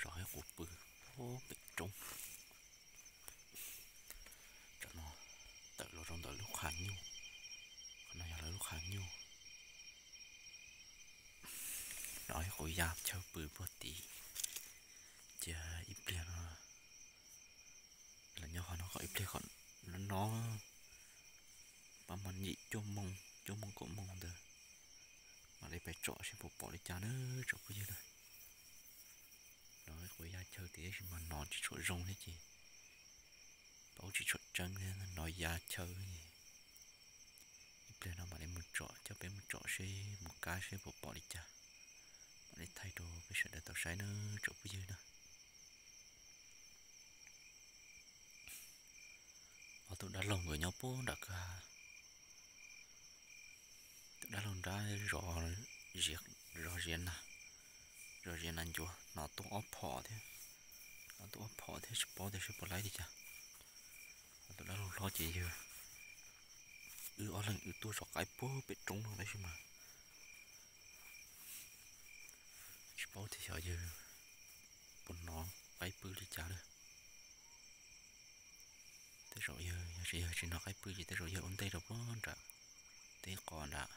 Zov ib qus pw pem roob. Tsam no tawm los rau ntawm lub qhov nyuj, qhov no yog lawv lub qhov nyuj. Zov ib qus ya chaw pw puag tid, cia ib pliag no, los nyob qhov no kom ib pliag kom no, pab hmo yim cuaj moos, cuaj moos kaum moos ntawd mam li pais tsom seb puas pom li cas na tsoom phooj ywg na. Zov ib qus ya chaw tid tab sis mas hnov tsis tshua zoo thiab ces paub tsis tshua tseeb thiab, hnov ya chaw. Ib pliag no mam li mus tsom, coj peb mus tsom seb, mus kab seb puas pom li cas, mam li thaij rau peb sawv daws tau saib na tsoom phooj ywg na. Ob tug dab laug nkawd nyob puag nram kwj ha. Tus dab laug nrab zov, zov ziav nas, zov ziav nas ncuav, hnov tuaj ob phom thiab, hnov tuaj ob phom thiab tsis paub tias seb puas laib li cas. Ho tus dab laug hlob ces yawg, wb ob leeg wb tuaj zov qaib puag pem roob no tab sis mas tsis paub tias xyov yawg puas hnov qaib pw li cas lawm. Tej zaum yawg, yog tsis, yawg tsis hnov qaib pw ces tej zaum yawg ua ntej rau puag nram teb qos nrad.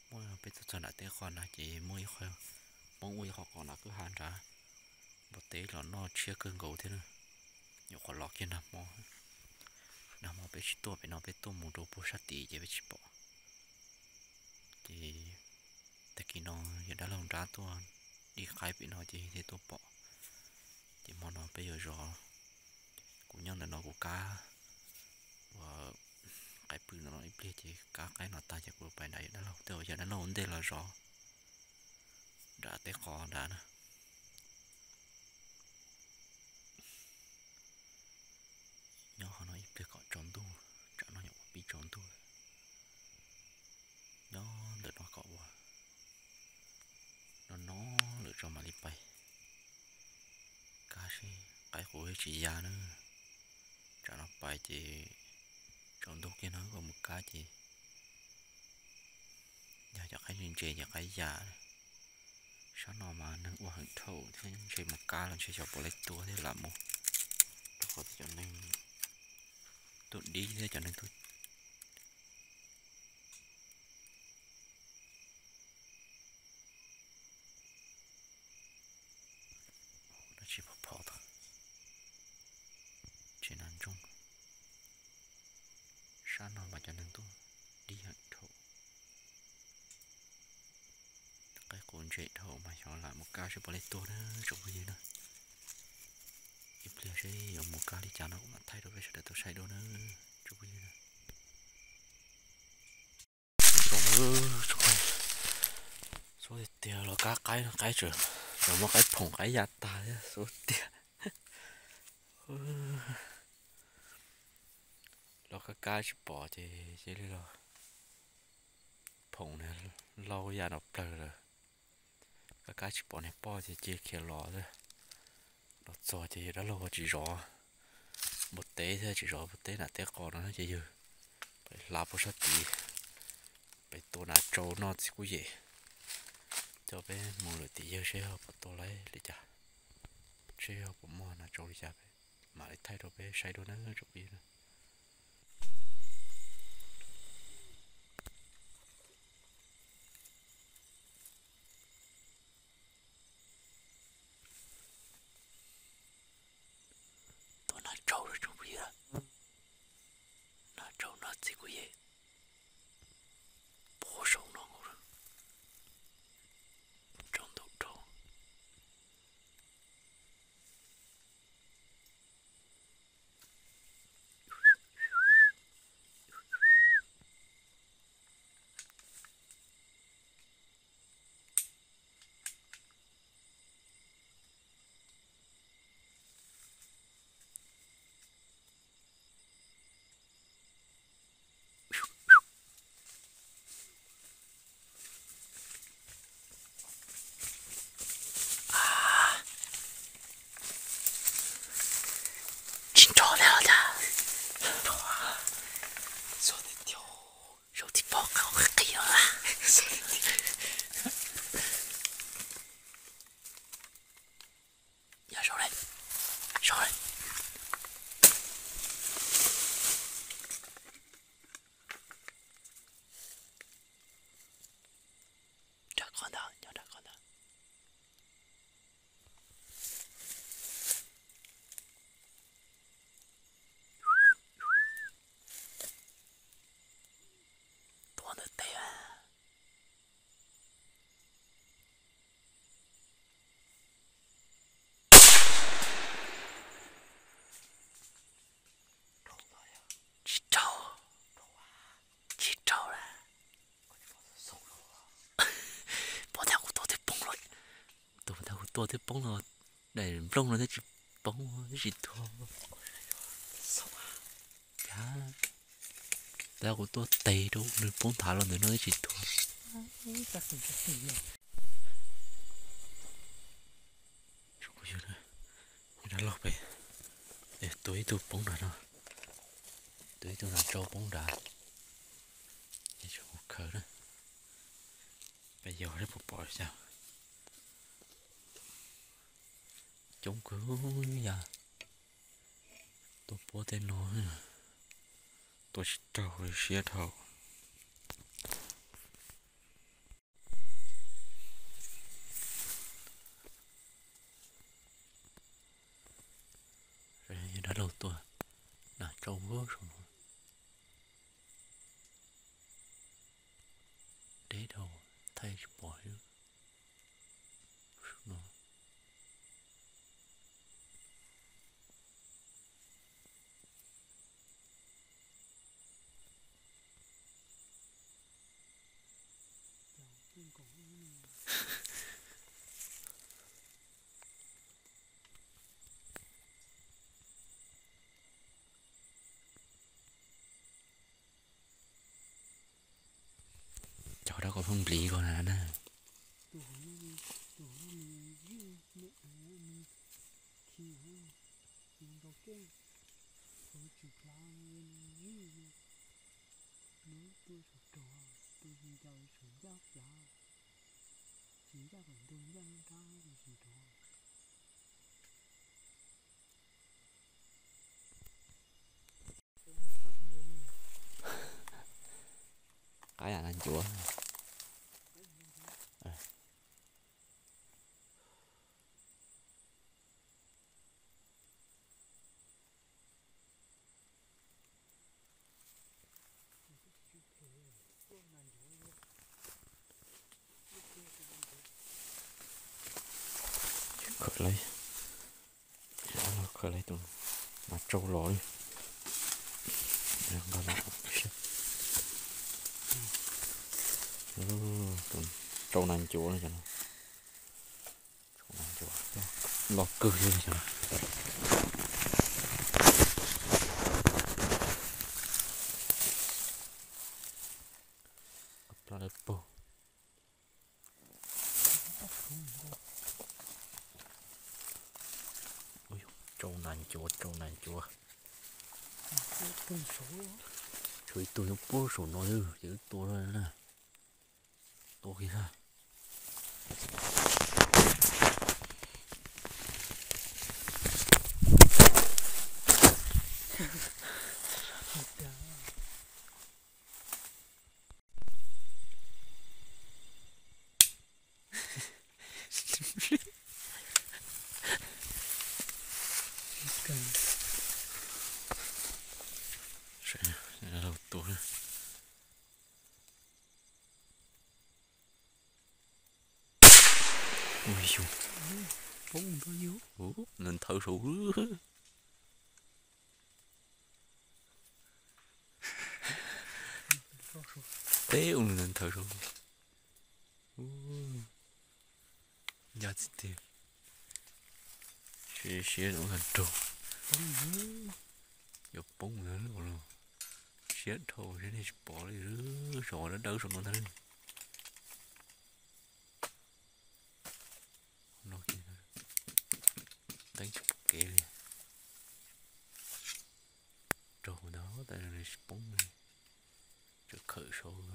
Muaj peb tuaj txog nram teb qos nrad ces muaj ib qho, Hmoob ua ib qho qos nrad kwj ha nrad, npua teb los noj tshiab kawg nkaus thiab na. Nyuam qhuav los kiag nag hmo, nag hmo peb tsis tuaj pem no, peb tuaj mus rau puag sab tid ces peb tsis pom. Ces tag kis no yawg dab laug nrab tuaj dim qaib pem no ces thiaj tuaj pom. Ces hmo no peb yuav zov, kuv nyob ntawm no kuv kab ua qaib pw ntawm no ib pliag ces kab qaib no tag ces kuv pais nrad yawg dab laug, tej zaum yawg dab laug ua ntej los zov nram teb qos nrad na. Nyob qhov no ib pliag kom tsaus ntuj, tsam no nyuam qhuav pib tsaus ntuj. Nyob ntawm no kom ua no no lawm tso mam li pais kab seb qaib qus tsis ya na. Tsam no pais ces tsaus ntuj kiag no wb mus kab ces yog cov qaib ntse ntse ces qaib ya. Sab no mas neeg ua heev dhau thiab ntshe mus kab los ntshe xyov puas laib tua thiab lam mus, rau qhov tias cov neeg tuaj dib thiab cov neeg tuaj dab tsi phom phom tod, tsev nas ntsoog. Sab no mas cov neeg tuaj dib heev dhau. Qaib qus ntse dhau mas xyov lam mus kab seb puas laib tua na tsoom phooj ywg na. Ib pliag seb yuav mus kab li cas no kuv mam thaij rau peb sawv daws tau saib dua na tsoom phooj ywg na. Xub tiag tiag los kab qaib no qaib tseem, tseem muaj qaib phoom qaib ya tag thiab xub tiag. Los kab kab tsis pom ces cia li los phoom niag laug ya nrov plawg lawm. Kab kab tsis pom niag poj ces cia khiav los xwb. Los txog ces yawg dab laug tsis zov npua teb thiab tsis zov npua teb nram teb qos no ces yawg pais hla puag sab tid, pais tua nas tsau noj txiv kuj yem. Coj peb mus lawm tim yawg seb ho puas tua laib li cas, seb ho puas muaj nas tsau li cas, mam li thaij rau peb saib dua na tsoom phooj ywg na. Tua nas tsau tsoom phooj ywg, nas tsau noj txiv kuj yem, puag saum no nkaus, tsaus ntuj dhau. Tua thiab poob los, daim nplooj no thiab tsis poob thiab tsis tuag. Cas, tab kuv tuaj tes rau nws poob nthav los ntawm no thiab tsis tuag. Dab laug pem, tua ib tug poob nrad no, tua ib tug nas tsau poob nrad, es tseem mus khaws na, peb yog thiab puas pom xyov. Coob kawg yam, tua puab tej no, tua tsis raug li siab dhau. Dab laug tua nas tsau saum no, deb dhau, thaij tsis pom li no. Cov dab qhua pheej npliv ko na na. Qab yam nas ncuav. Khaws, khaws tus nas tsau los li. Tus tsau nas ncuav no, tsau nas ncuav loj kawg li no. Plab dawb paug. Tsau nas ncuav, tsau nas ncuav. Tshuav ib tug nyob puag saum no, ces wb tua na. Tua kiag na. Tua. Ui yus, poob ntau yus, nws nthawv saud. Teb ua nws nthawv saud. Ncaj tiag tiag. Siab siab ua kag raug. Yuav poob ntawd los siab dhau, siab nej tsis pom li, saum dawb dawb saum no ntag. Teeb tsis pom kev li. Raug ntag, tab sis poob li, tseem khawm saud.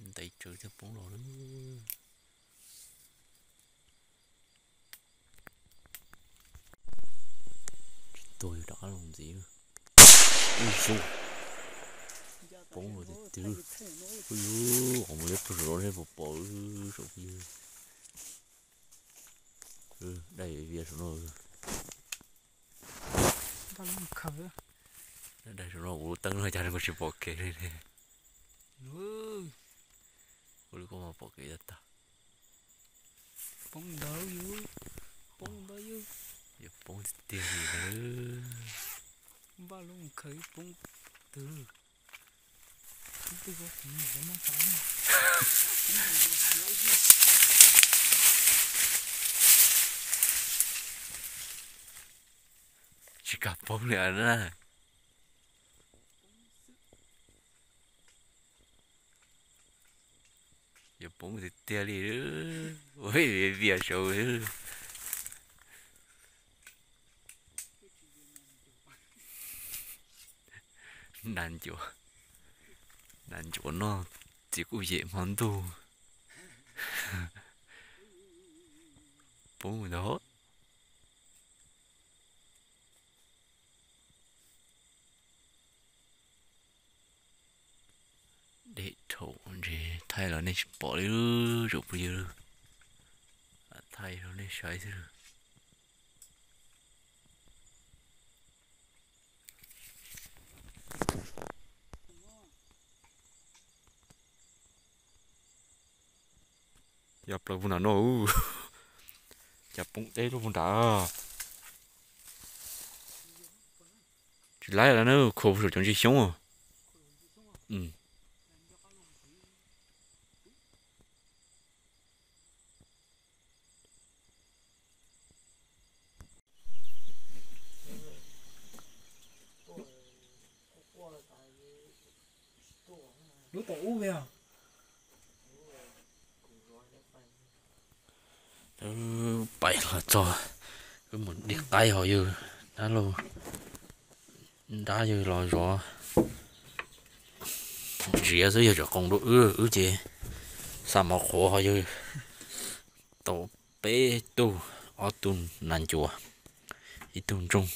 Ntev tsawv thiaj poob los lawm. Tsis tuag yuav rov qab los ntxiv. Ui yus, poob los tiag tiag. Ui yus, qhov muag liab ploog saum no seb puas pom saum phooj ywg. Dai vias saum no. Dai saum no ua lub teeb no cas koj tsis pom kev li ne. Ua li koj mas pom kev tag tag. Poob ntawd yus, poob ntawd yus. Yuav poob tiag tiag li. Npaj lub mus khaws ib poob twg. Tsis kam poob li na. Yuav poob tiag tiag li, ua vias saud. Nas ncuav, nas ncuav noj txiv kuj yem hmo ntuj. Poob ntag. Dej dhau ntses thaij los nej tsis pom li, tsoom phooj ywg. Thaij rau nej saib xwb. Yog plaws puag nram no, cas poob deb lub puag nrad. Tsis laib lawm na, kho saum cov ntsis xyoob. Lub tom ub. Pais los txog, wb mus de qaib hos yawg dab laug, dab yawg los zov ziav xwb, yawg tseem qoos dua wb, wb ces xa mov qhuav hos yawg tau peb tug, ob tug nas ncuav, ib tug ntsooj.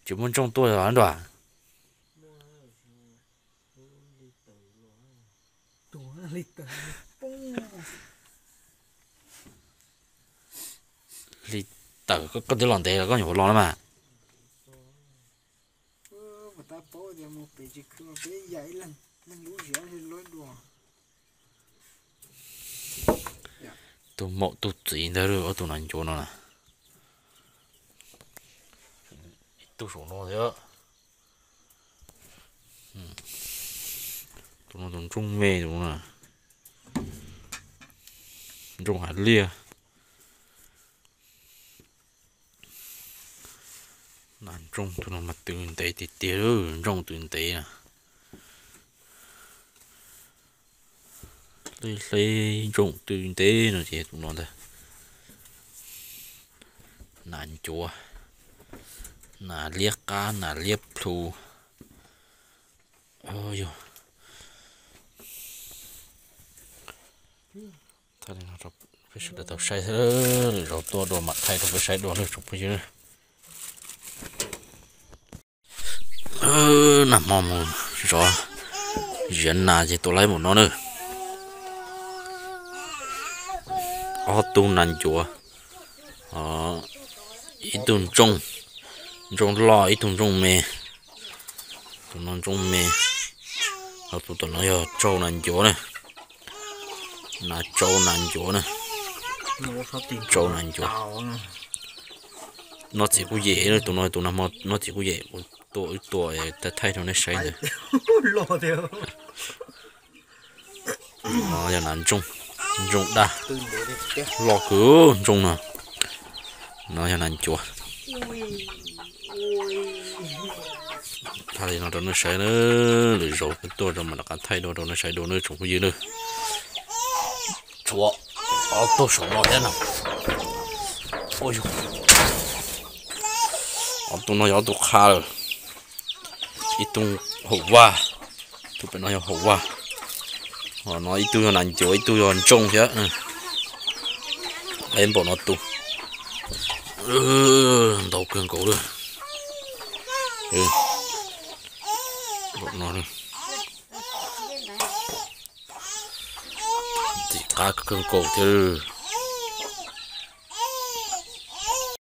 Tsis muaj ntsooj tuaj los nruam. Hli tawm, koj twb los ntev los koj nyuam qhuav los na mas. Tus maum tus txiv ntag, ob tug nas ncuav no na. Ib tug saum no thiab. Tus no tus ntsooj me tus no na. Ntsooj hav liaj. Nas ntsooj tus no mas tw ntev tiag tiag, ntsooj tw ntev na. Hleb hleb ntsooj tw ntev no ces tus no ntag. Nas ncuav, nas liab qab, nas liab plhu. Yog thaij li no rau peb sawv daws tau saib, lwm zaus tuaj dua mam thaij rau peb saib dua nawb tsoom phooj ywg. Nag hmo mus zov ziav nas ces tua laib npaum no na. Ob tug nas ncuav, ib tug ntsooj, ntsooj loj ib tug ntsooj me. Tus no ntsooj me, ho tus tom no yog tsau nas ncuav na. Nas tsau nas ncuav na. Tsau nas ncuav. Noj txiv kuj yem, tus no tus nag hmo noj txiv kuj yem, ua tua wb tua thaij rau nej saib ntawd. No yog nas ntsooj, ntsooj daj, loj kawg ntsooj no. No yog nas ncuav. Thaij li no rau nej saib na, lwm zaus peb tuaj rau mam rov qab thaij dua rau nej saib dua nawb tsoom phooj ywg nawb. Tshuav ob tug saum no thiab no. Ob tug no yog ob tug qha lawm. Ib tug haum vaj, tus pem no yog haum vaj. Ho no ib tug yog nas ncuav ib tug yog ntsooj thiab. Laib npaum no tus, ntau kawg nkaus li. Npaum no, ntxim qab kawg nkaus thiab.